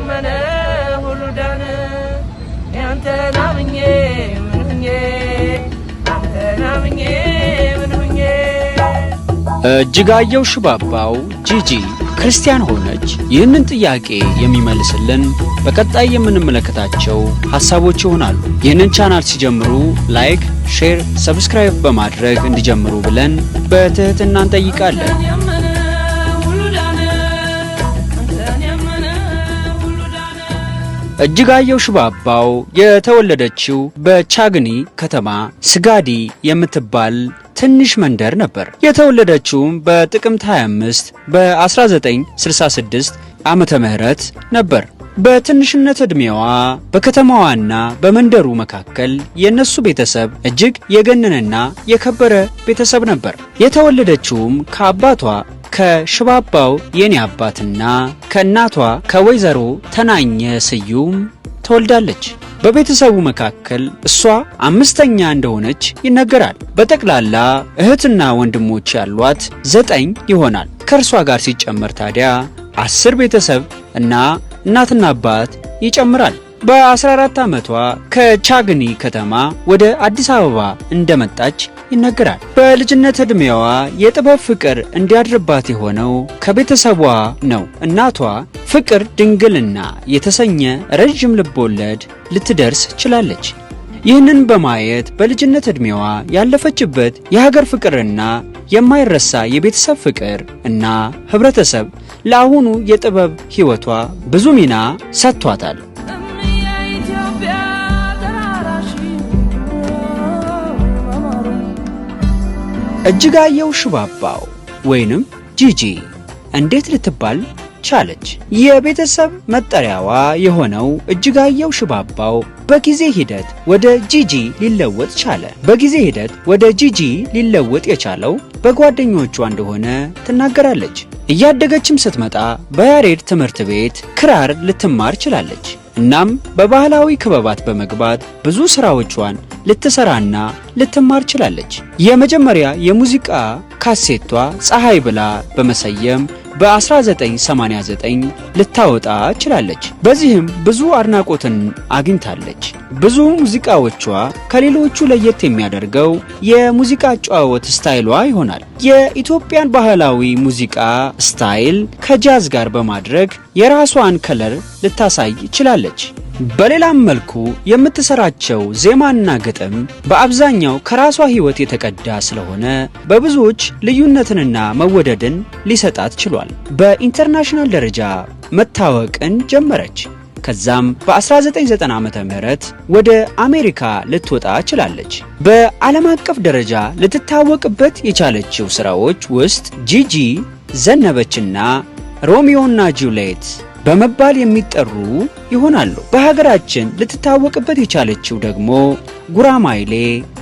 ያመነ ሁሉ ዳነ። ያንተን አምኜ ምን ሁኜ፣ አንተን አምኜ ምን ሁኜ። እጅጋየሁ ሽባባው ጂጂ ክርስቲያን ሆነች? ይህንን ጥያቄ የሚመልስልን በቀጣይ የምንመለከታቸው ሐሳቦች ይሆናሉ። ይህንን ቻናል ሲጀምሩ like፣ share፣ subscribe በማድረግ እንዲጀምሩ ብለን በትህትና እንጠይቃለን። አንተን ያመነ ሁሉ ዳነ። አንተን ያመነ ሁሉ ዳነ። እጅጋየሁ ሽባባው የተወለደችው በቻግኒ ከተማ ስጋዲ የምትባል ትንሽ መንደር ነበር። የተወለደችውም በጥቅምት 25 በ1966 ዓመተ ምህረት ነበር። በትንሽነት ዕድሜዋ በከተማዋና በመንደሩ መካከል የእነሱ ቤተሰብ እጅግ የገነነና የከበረ ቤተሰብ ነበር። የተወለደችውም ከአባቷ ከሽባባው የኔ አባትና ከእናቷ ከወይዘሮ ተናኘ ስዩም ተወልዳለች። በቤተሰቡ መካከል እሷ አምስተኛ እንደሆነች ይነገራል። በጠቅላላ እህትና ወንድሞች ያሏት 9 ይሆናል። ከእርሷ ጋር ሲጨመር ታዲያ 10 ቤተሰብ እና እናትና አባት ይጨምራል። በ14 ዓመቷ ከቻግኒ ከተማ ወደ አዲስ አበባ እንደመጣች ይነገራል። በልጅነት ዕድሜዋ የጥበብ ፍቅር እንዲያድርባት የሆነው ከቤተሰቧ ነው። እናቷ ፍቅር ድንግልና የተሰኘ ረዥም ልቦለድ ልትደርስ ችላለች። ይህንን በማየት በልጅነት ዕድሜዋ ያለፈችበት የሀገር ፍቅርና የማይረሳ የቤተሰብ ፍቅር እና ህብረተሰብ ለአሁኑ የጥበብ ሕይወቷ ብዙ ሚና ሰጥቷታል። እምየ ኢትዮጵያ ተራራሽ ማማሩ። እጅጋየሁ ሽባባው ወይንም ጂጂ እንዴት ልትባል ቻለች? የቤተሰብ መጠሪያዋ የሆነው እጅጋየሁ ሽባባው በጊዜ ሂደት ወደ ጂጂ ሊለወጥ ቻለ። በጊዜ ሂደት ወደ ጂጂ ሊለወጥ የቻለው በጓደኞቿ እንደሆነ ትናገራለች። እያደገችም ስትመጣ በያሬድ ትምህርት ቤት ክራር ልትማር ችላለች። እናም በባህላዊ ክበባት በመግባት ብዙ ስራዎቿን ልትሰራና ልትማር ችላለች። የመጀመሪያ የሙዚቃ ካሴቷ ፀሐይ ብላ በመሰየም በ1989 ልታወጣ ችላለች። በዚህም ብዙ አድናቆትን አግኝታለች። ብዙ ሙዚቃዎቿ ከሌሎቹ ለየት የሚያደርገው የሙዚቃ አጨዋወት style ዋ ይሆናል። የኢትዮጵያን ባህላዊ ሙዚቃ style ከጃዝ ጋር በማድረግ የራሷን color ልታሳይ ችላለች። በሌላም መልኩ የምትሰራቸው ዜማና ግጥም በአብዛኛው ከራሷ ሕይወት የተቀዳ ስለሆነ በብዙዎች ልዩነትንና መወደድን ሊሰጣት ችሏል። በ international ደረጃ መታወቅን ጀመረች። ከዛም በ1990 ዓመተ ምህረት ወደ አሜሪካ ልትወጣ ችላለች። በዓለም አቀፍ ደረጃ ልትታወቅበት የቻለችው ስራዎች ውስጥ ጂጂ፣ ዘነበችና ሮሚዮና ጁሊየት በመባል የሚጠሩ ይሆናሉ። በሀገራችን ልትታወቅበት የቻለችው ደግሞ ጉራማይሌ፣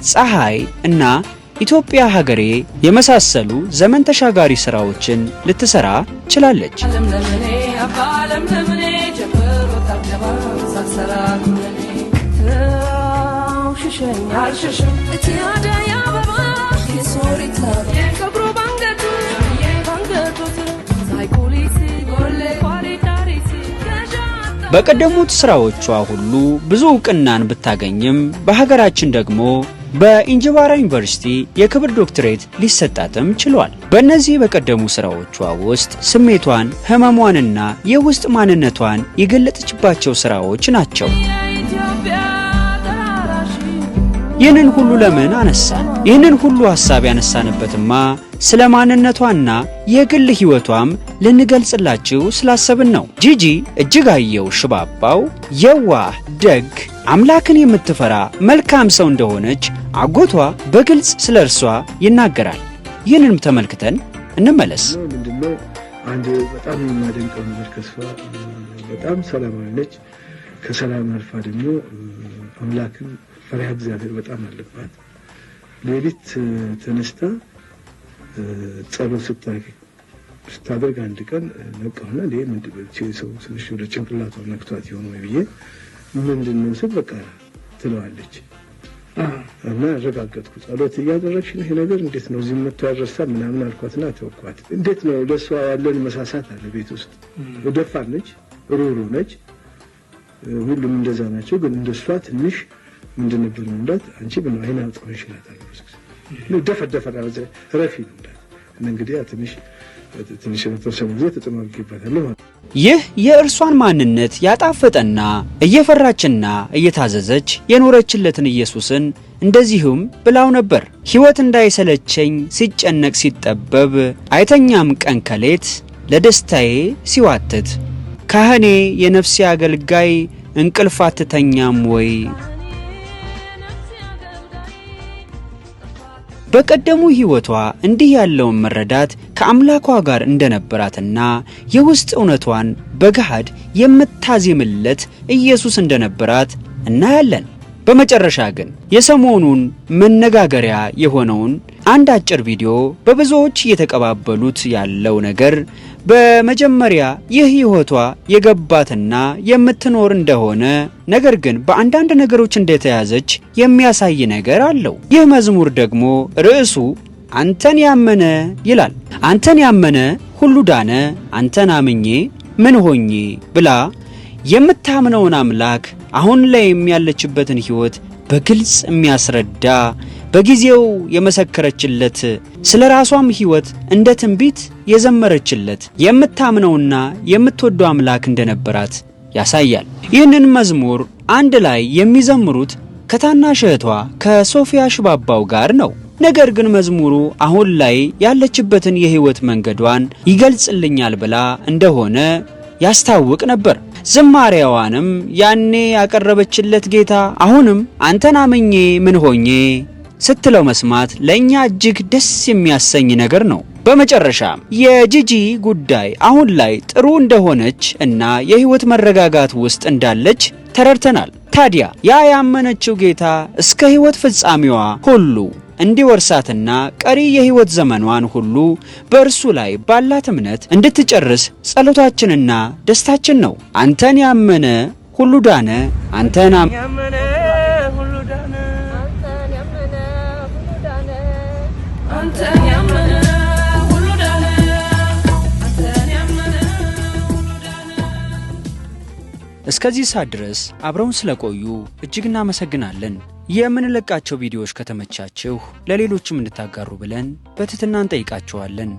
ፀሐይ እና ኢትዮጵያ ሀገሬ የመሳሰሉ ዘመን ተሻጋሪ ስራዎችን ልትሰራ ችላለች። ዓለም ለምኔ አባ ዓለም ለምኔ ጀምሮታል ሳልሰራ ኩነኔ ተው ሽሸኝ አልሸሽም እቲ አደይ አበባ የሶሪት ጸጉሩ ባንገቱ ባንገቱ ሳይቆሊሲ ጎሌ ኳሪዳሪሲ በቀደሙት ስራዎቿ ሁሉ ብዙ እውቅናን ብታገኝም በሀገራችን ደግሞ በኢንጅባራ ዩኒቨርሲቲ የክብር ዶክትሬት ሊሰጣትም ችሏል። በእነዚህ በቀደሙ ስራዎቿ ውስጥ ስሜቷን፣ ህመሟንና የውስጥ ማንነቷን የገለጠችባቸው ስራዎች ናቸው። የኢትዮጵያ ተራራሽ። ይህንን ሁሉ ለምን አነሳን? ይህንን ሁሉ ሐሳብ ያነሳንበትማ ስለ ማንነቷና የግል ሕይወቷም ልንገልጽላችሁ ስላሰብን ነው። ጂጂ እጅጋየሁ ሽባባው የዋህ፣ ደግ፣ አምላክን የምትፈራ መልካም ሰው እንደሆነች አጎቷ በግልጽ ስለ እርሷ ይናገራል። ይህንንም ተመልክተን እንመለስ። ምንድነው አንድ በጣም የማደንቀው ነገር ከሷ በጣም ሰላማዊ ነች። ከሰላም አልፋ ደግሞ አምላክን ፈሪሃ እግዚአብሔር በጣም አለባት። ሌሊት ተነስታ ጸሎት ስታደርግ አንድ ቀን ነቃሁና ምንድን ነው ሰው ትንሽ ወደ ጭንቅላቷ ነክቷት የሆነ ወይ ብዬ ምንድን ነው ስል በቃ ትለዋለች እና አረጋገጥኩ። ጸሎት እያደረግሽ ነው፣ ይሄ ነገር እንዴት ነው እዚህ መጥቶ ያልረሳ ምናምን አልኳትና ተወኳት። እንዴት ነው ለእሷ ያለን መሳሳት አለ ቤት ውስጥ ደፋር ነች። ሩሩ ነች። ሁሉም እንደዛ ናቸው። ግን እንደሷ ትንሽ ምንድን ነበር የምላት፣ አንቺ ምን አይን አውጣ ሆንሽ እላታለሁ። ብዙ ጊዜ ደፈር ደፈር ረፊ ነው የምላት። እንግዲህ ትንሽ ትንሽ የተወሰነ ጊዜ ተጽዕኖ አድርጌባታለሁ ማለት ነው። ይህ የእርሷን ማንነት ያጣፈጠና እየፈራችና እየታዘዘች የኖረችለትን ኢየሱስን እንደዚሁም ብላው ነበር። ሕይወት እንዳይሰለቸኝ ሲጨነቅ ሲጠበብ፣ አይተኛም ቀን ከሌት ለደስታዬ ሲዋትት፣ ካህኔ የነፍሴ አገልጋይ እንቅልፍ አትተኛም ወይ? በቀደሙ ሕይወቷ እንዲህ ያለውን መረዳት ከአምላኳ ጋር እንደነበራትና የውስጥ እውነቷን በገሃድ የምታዜምለት ኢየሱስ እንደነበራት እናያለን። በመጨረሻ ግን የሰሞኑን መነጋገሪያ የሆነውን አንድ አጭር ቪዲዮ በብዙዎች እየተቀባበሉት ያለው ነገር በመጀመሪያ ይህ ሕይወቷ የገባትና የምትኖር እንደሆነ ነገር ግን በአንዳንድ ነገሮች እንደተያዘች የሚያሳይ ነገር አለው። ይህ መዝሙር ደግሞ ርዕሱ አንተን ያመነ ይላል። አንተን ያመነ ሁሉ ዳነ፣ አንተን አምኜ ምን ሆኜ ብላ የምታምነውን አምላክ አሁን ላይም ያለችበትን ሕይወት በግልጽ የሚያስረዳ፣ በጊዜው የመሰከረችለት፣ ስለ ራሷም ሕይወት እንደ ትንቢት የዘመረችለት የምታምነውና የምትወደው አምላክ እንደነበራት ያሳያል። ይህንን መዝሙር አንድ ላይ የሚዘምሩት ከታናሽ እህቷ ከሶፊያ ሽባባው ጋር ነው። ነገር ግን መዝሙሩ አሁን ላይ ያለችበትን የሕይወት መንገዷን ይገልጽልኛል ብላ እንደሆነ ያስታውቅ ነበር። ዝማሬዋንም ያኔ ያቀረበችለት ጌታ አሁንም አንተን አምኜ ምን ሆኜ ስትለው መስማት ለእኛ እጅግ ደስ የሚያሰኝ ነገር ነው። በመጨረሻ የጂጂ ጉዳይ አሁን ላይ ጥሩ እንደሆነች እና የሕይወት መረጋጋት ውስጥ እንዳለች ተረድተናል። ታዲያ ያ ያመነችው ጌታ እስከ ሕይወት ፍጻሜዋ ሁሉ እንዲወርሳትና ቀሪ የሕይወት ዘመኗን ሁሉ በእርሱ ላይ ባላት እምነት እንድትጨርስ ጸሎታችንና ደስታችን ነው። አንተን ያመነ ሁሉ ዳነ። አንተን ያመነ ሁሉ ዳነ። አንተን ያመነ ሁሉ ዳነ። አንተን ያመነ ሁሉ ዳነ። አንተን ያመነ ሁሉ ዳነ። እስከዚህ ሰዓት ድረስ አብረውን ስለቆዩ እጅግ እናመሰግናለን። የምንለቃቸው ቪዲዮዎች ከተመቻችሁ ለሌሎችም እንድታጋሩ ብለን በትህትና እንጠይቃችኋለን።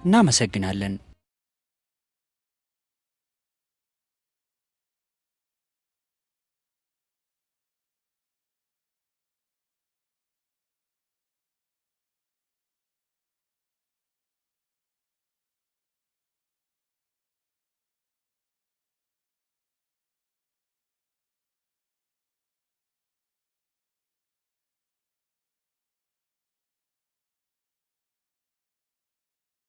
እናመሰግናለን።